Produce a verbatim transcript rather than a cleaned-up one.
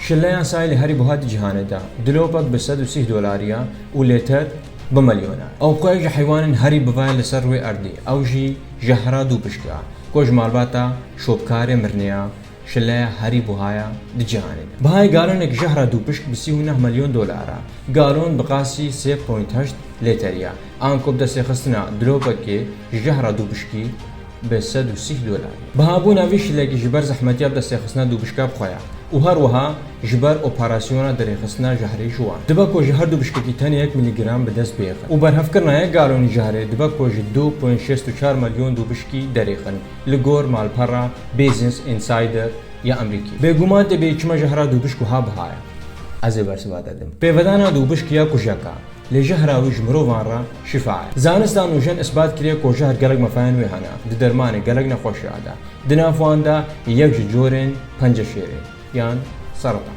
Şileya sayî li herî buha di cîhanê de, dilopek bi sed û sîh dolariya û lêter bi milyona. Ew xwe ji heywanên herî bivaya li ser rûyê erdê, ew jî jehra dûpişka, ku ji malbata şopkarê mirneya şileya herî buhaya di cîhanê de. Bihayê galonek jehra dûpişk bi sî û neh milyon dolar e. Galon bi qasî sê point heşt lêteriya. Anko bi destêxistina dilopekê ji jehra dûpişkî bi sed û sîh dolar. Bihabûna vî şilekî ji ber zehmetiya bi destêxistina dûbişka bi xwe ye û her wiha ji ber operasyona derêxistina jehrê ji wan. Dibe ku ji her dûbişkekî tenê yek milîgram bi dest bêxin û berhevkirina yek galonî jehrê dibe ku ji du point şêst û çar milyon dûbişkî derêxin, li gor malpera Business Insider ya Amerîkî. Bêguman tê bêyî çima jehra dûbişk wiha biha ye. Ez ê bersiva te dim. Pêvedana dûbişk ya kujeka. Lê jehra wî ji mirovan re şifa ye. Zanistan û jin isbat kiriye ku jehr gelek mefayên wê hene di dermanê gelek nexweşiya de. Di nav wan de yek ji corên penceşêrê yan seratan.